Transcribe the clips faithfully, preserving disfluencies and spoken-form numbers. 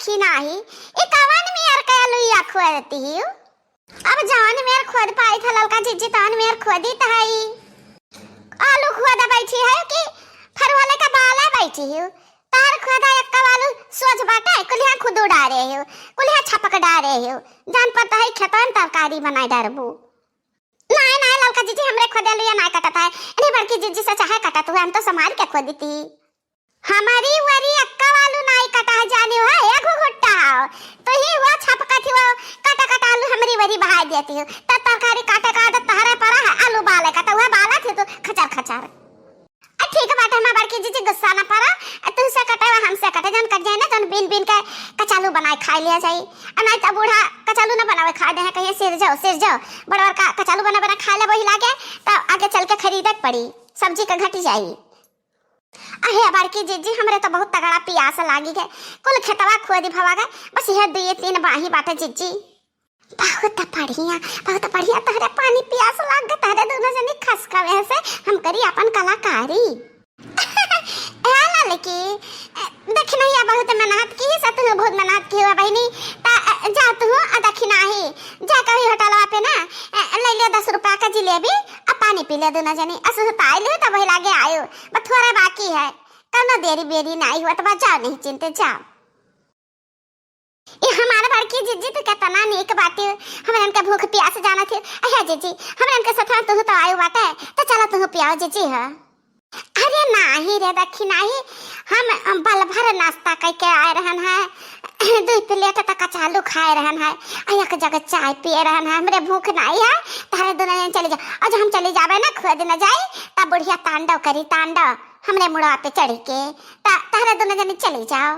कि नाही, ई कवन मेर के अलुइया खोदती ही? अब जवन मेर खोद पाई था ललका जिज्जी, तवन मेर खोदी त हई। आलू खोद बैठी है कि फरवले का बाला बैठी ही? तार खोदा एक आलू सोच बाटे, कुलिहा खुदू डारे हो, कुलिहा छपक डारे हो। जान पता है खेतन तरकारी बनाए डारबू। नाय, नाय, ललका जिज्जी, हमरे खोदे अलुइया नाय कटत है। इन्हीं बड़की जिज्जी से चाहे कटत हुए, हम तो समार के खोदी थी। हमारी वरी अक्का वालू नाई कटा है, जाने हो, ए घुघुट्टा हो। तो ही हुआ छपका थी, वो कटा कटा आलू हमरी वरी बहाई देती हो। त तरकारी काटे का आदत तहरे परा है, आलू बाले का, त हुआ बाला थी तो खचर खचर। आ, ठीक बाटे, हमार बड़की जिज्जी, गुस्सा ना परा। आ, तुहसे कटे वा हमसे कटे, जौन कट जाए ना, जौन बीन बीन के कचालू बनाए खाए लिया जाई। आ, नाई त बूढ़ा कचालू ना बनावे खाए दे हैं, कहिए, "सिर जाओ, सिर जाओ, बड़वर का कचालू बना बना खाए ले वही लागे, त आगे चल के खरीदे के पड़ी, सब्जी का घट जाई।" अहे बड़की जिज्जी, हमरे तो बहुत तगड़ा पियास लागी है, कुल खेतवा खोदी भवा गए, बस यह दुए तीन बाही बाटे जिज्जी। बहुत बढ़िया, बहुत बढ़िया, तहरे पानी पियास लाग गए, तहरे दोनों जनी खसकावे से हम करी अपन कलाकारी। ए ललकी, ए, दखिनहिया बहुत मेहनत की, सतुहु बहुत मेहनत की हुआ बहिनी, ता, ए, जा तुहु, आ, दखिनाही, जा कभी होटलवा पे ना, ए, ले लियो दस रुपया का जिलेबी, आ पानी पी ले दोनों जनी, असुहताई लियो तब वही लागे आयो, बस थोड़ा बाकी है, कौनो देरी बेरी नाई हुआ, तो बस जाओ नहीं चिंते, जाओ। ए हमार बड़की जिज्जी तो केतना नीक बाटे, हमरन के भूख पियास जानत है। अहे जिज्जी, हमरन के साथ तुहु तो आयो बाटे, तो चला तुहु पियाओ जिज्जी ह। अरे नाही रे दखिनाही, हम बल भर नाश्ता करके आए रहन है, दुई प्लेट तक कचालू खाए रहन है, आ एक जग चाय पिए रहन है, हमरे भूख नाही है, तहरे दोनों जन चली जाओ। और जो हम चली जावे ना, खोद न जाई, तब बुढ़िया तांडव करी, तांडव, हमरे मुड़वा पे चढ़ के, त-, तहरे दोनों जन चली जाओ।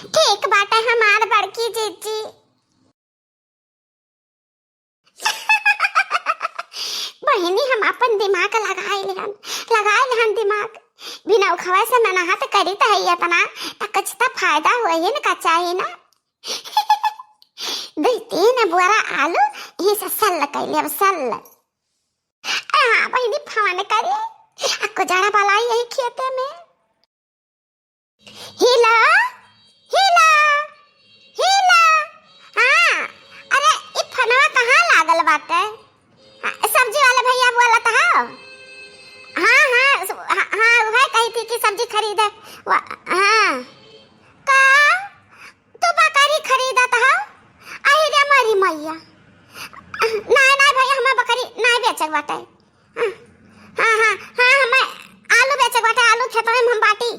ठीक बाटे हमार बड़की जिज्जी। बहिनी, हम अपन दिमाग लगाए लेहन, लगाए लेहन दिमाग। बिना उखवे से मेहनत करी त है इतना, त कुछ त फायदा होई न का चाही ना। दुई तीन बोरा आलू यही से सल्ल कैले, अब सल्ल। हाँ बहिनी, फोन करी, आ कुजाड़ा बलाई यही खेते में। हेलो, हेलो, हेलो। हाँ, अरे, ई फोनवा कहाँ लागल बाटे? हाँ, सब्जी वाले भैया बोलत हौ? हाँ, हाँ, स-, हाँ, हाँ, उहे कही थी कि सब्जी खरीदे। वा-, हाँ। का? तू बकरी खरीदत हौ? अहि रे मोरी मैया। नाय, नाय भैया, हमें बकरी नाय बेचे के बाटे। हाँ, हाँ, हाँ, हाँ, हमें आलू बेचे के बाटे, आलू खेतवे में हम बाटी,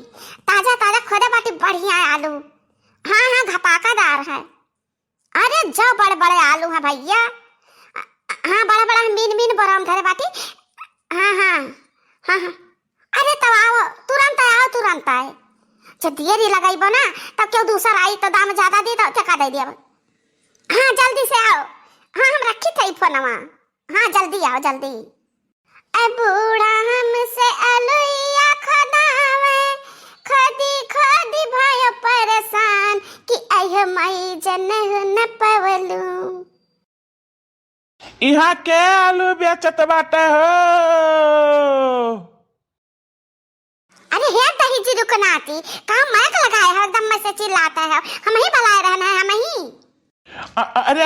ताजा, ताजा खोदे बाटी, बढ़िया आलू। हाँ, हाँ, घपाकादार है। अरे, जो बड़े, बड़े आलू हैं भैया। हाँ, बड़ा, बड़ा हम बीन, बीन बोरा में धरे बाटी। हाँ, हाँ, हाँ, हाँ। अरे, तब आओ, तुरंत आओ, तुरंत आए। जब देरी लगाइबो ना, तब क्यों दूसर आई, तो दाम ज्यादा दी, तो ठेका दे दिया। हाँ, जल्दी से आओ। हाँ, हम रखी थे फोनवा। हाँ, जल्दी आओ, जल्दी। ए बूढ़ा हमसे अलुइया खोदावे, खोदी खोदी भयो परेशान, कि अइह माई जनहु न पवलू। इहाँ के आलू बेचत बाटे हो? अरे हे दही जी रुक नाती, का माइक लगाए हो, एकदम में से चिल्लाते हो, हम ही बुलाए रहना है, हम ही। अ-, अ-, अरे,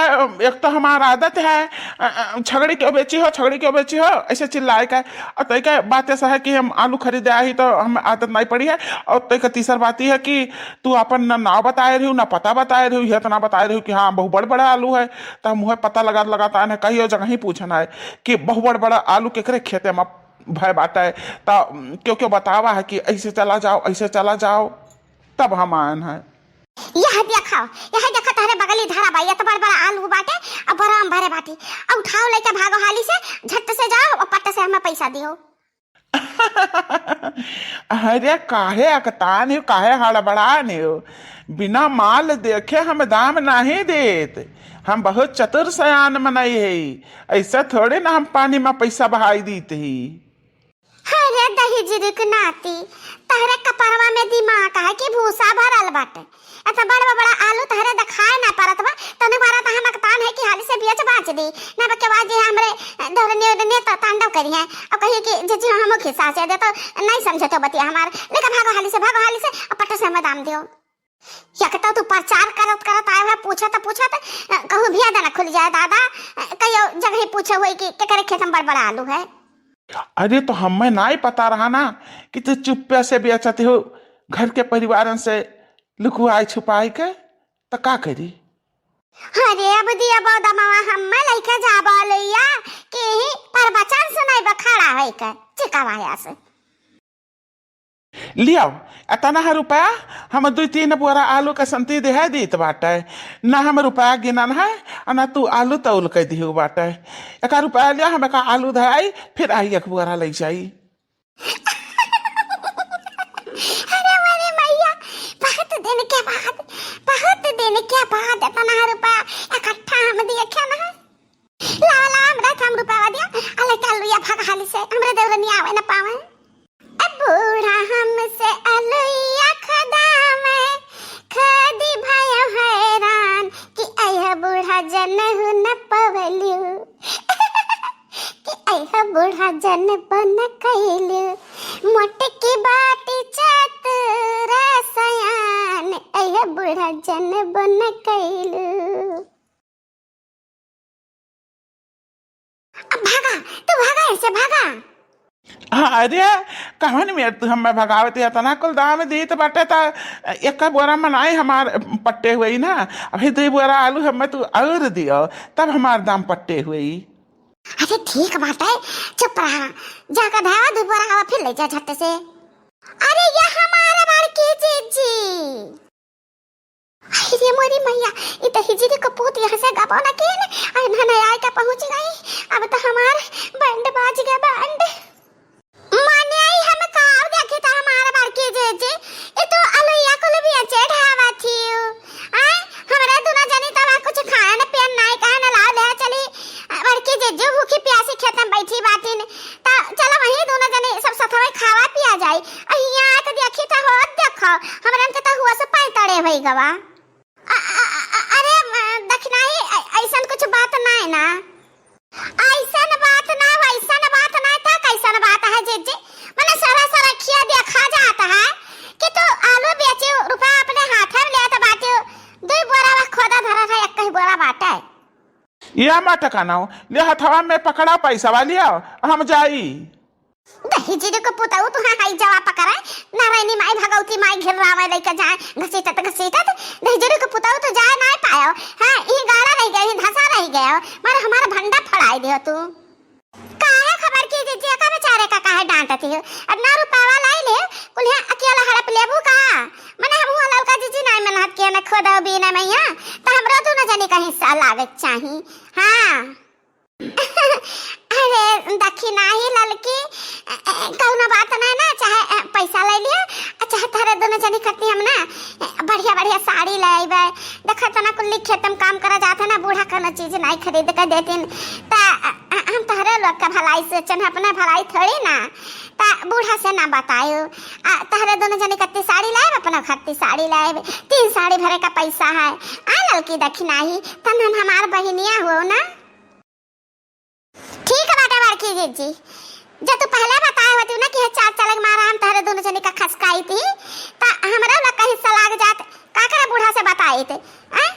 एक तो हमार आदत है, अ, अ, छगड़ी क्यों बेची हो, छगड़ी क्यों बेची हो, ऐसे चिल्लाए का। और तय का बात ऐसा है कि हम आलू खरीदे आई तो हम आदत नहीं पड़ी है। और तय का तीसर बात यह है कि तू अपन न नाव बताए रही हो, ना पता बताए रही हो, ये तो ना बताए रही हो कि हाँ, बहुत बड़ बड़ा आलू है। तो हम वह पता लगा लगाता है, कहियो जगह ही पूछना है कि बहुत बड़ बड़ा आलू केकरे खेते में भय बाटे, त क्यों, क्यों बतावा है कि ऐसे चला जाओ, ऐसे चला जाओ, तब हम आयन है। यह देखा, यह देखा, तहरे बगली धरा बा, ये तो बड़ बड़ा आलू बाटे, अब बराम भरे बाटे, अब उठाओ लेके भागो हाली से, झट से जाओ और पट से हमें पैसा दियो। अरे काहे अकतान हो, काहे हड़बड़ान हो? बिना माल देखे हम दाम नहीं देत। हम बहुत चतुर सयान मनई है, ऐसा थोड़े ना हम पानी में पैसा बहाई दीत ही। अरे दही जुरुक नाती, तहरे कपड़वा में दिमाग है कि भूसा भरल बाटे? इतना बड़ा बड़ा आलू तहरे दिखाए ना परत बा, तने बारा त हम अकतान है कि हाली से बेच बाच दी, ना बा के बाद जे हमरे दौड़ने उड़ने त तांडव करी है, और कहिए कि जे जी हम खिस्सा से दे तो नहीं समझे तो बतिया हमार, लेके भागो हाली से, भागो हाली से, और पट्टे से हमें दाम दियो। क्या कहता तू प्रचार करत करत आए है, पूछत पूछत, अ, कहूँ भी आदा ना खुल जाए दादा, अ, कहियो जगह ही पूछे हुई कि केकरे खेत में बड़ बड़ा आलू है। अरे तो हमें नाई पता रहा ना कि तू चुप्पे से बेचत हो घर के परिवारन से लुकुआई छुपाई के, त का करी? अरे अब दिया बौदा मामा, हमें लइके जाबो लइया कि ही प्रवचन सुनाई बा खड़ा होई के चिकावाया से। लियाओ, एतना है रुपया, हम दुई तीन बोरा आलू के संती देहे दीत बाटे। ना हम रुपया गिनन है, आ ना तू आलू तौल के दिहु बाटे। एका रुपया लिया, हम एका आलू धराई, फिर आई एक बोरा लई जाई। अरे मोरी मैया, बहुत दिन के बाद, बहुत दिन के बाद एतना रुपया इकट्ठा हम दिए क्या ना? लावा, लावा, हमरा के हम रुपया दिया, अले चल रुया भाग हाली से, हमरे देवरनिया आवे ना पावे। ए बूढ़ा हमसे अलुइया खदावे, खदी भयो हैरान कि अइह बूढ़ा जनहु न पवलू। कि अइह बूढ़ा जन बन कैलू, मोटकी बाटी चतुर सयान, अइह बूढ़ा जन बन कैलू। अब भागा, तू भागा, ऐसे भागा। हाँ, अरे, कवन मेर तू हमें भगावत है? एतना कुल दाम दीत बाटे त एक बोरा मनाई हमार पट्टे हुई ना, अभी दो बोरा आलू हमें तू और दियो, तब हमार दाम पट्टे हुई। अरे ठीक बाटे, चुप रहा, जाकर धावा दो बोरा हवा फिर ले जा झट से। अरे ये हमारा बड़की जीजी। अरे मोरी मैया, ई त हिजरी को पूत यहाँ से गबो न केन, अरे ननया आए के पहुँच गई, अब त हमार बैंड बाज गया बैंड। माने आई हम काव देखी त हमार बड़की जीजी, ई तो अलुइया कुल भी अचे ढावा थियू। आय, हमरा दुनो जनी तब कुछ खाए न पिए न नाई कहे न लाव ले चली, बड़की जीजू भूखी प्यासी खेत में बैठी बाटिन, त चलो वहीं दुनो जनी सब सथवे खावा पिया जाई। आ हियाँ आके देखी त हो, देखो, हमरन के त हुआ से पाई तड़े होई गवा। अ-, अ-, अ-, अरे, म, दखिनाही, अ-, ऐसन कुछ बात नाय ना। ऐसन बात ना, वैसन बात ना, त कैसन बात है जीजी? मने सारा सारा खिया देखा जात है कि तू आलू बेची, रुपया अपने हाथे में लेत बाटी, दुई बोरा वा खोदा धरा है, एक ही बोरा बाटे। या मटका ना हो, ले हथवा में पकड़ा पैसा वाली आओ, हम जाई। दहिजरी के पुतऊ तो हाँ हाई जवा पकड़े, नारायणी माई भगवती माई घेर रावे लइके जाए, घसीटत घसीटत। दहिजरी के पुतऊ तो जाए ना पायो, हाँ, ई गाड़ा रह गए, ई धसा रह गए, मारे हमारा भंडा फड़ाई दियो तू। काहे खबर की जीजी, का बेचारे का काहे डांटती हो? अब ना रुपावा लाई ले, कुल्हे अकेला हड़प लेबू का? मने हम हुआ ललका जीजी नाई मेहनत किया ना खोदा बीना मैया, त हमरो दुनो जनी का हिस्सा लागत चाही। हाँ। अरे दखिनाही ललकी, कौनो बात ना ना, चाहे पैसा ले लिया, चाहे तारे दुनो जनी खत्ती हम ना बढ़िया बढ़िया साड़ी ले आइबे। देखा तना कुल्ली खेत में काम करा जात है ना, बूढ़ा कोनो चीज नाई खरीद के देतीन, त हम तहरे लोग का भलाई सोचन, अपना भलाई थोड़ी ना। त बूढ़ा से ना बतायो, आ तहरे दुनो जनी खत्ती साड़ी ले आइबे, अपना खत्ती साड़ी ले आइबे, तीन साड़ी भरे का पैसा है। आ ललकी दखिनाही, तन हम हमार बहिनिया हो ना। ठीक बाटे बड़की जीजी, जब तू पहले बताए होती ना कि ये चार चलक मारा हम तहरे दुनो जनी का खसकाई थी, त हमरा लोग का हिस्सा लाग जात, का करे बूढ़ा से बताई थे, आ?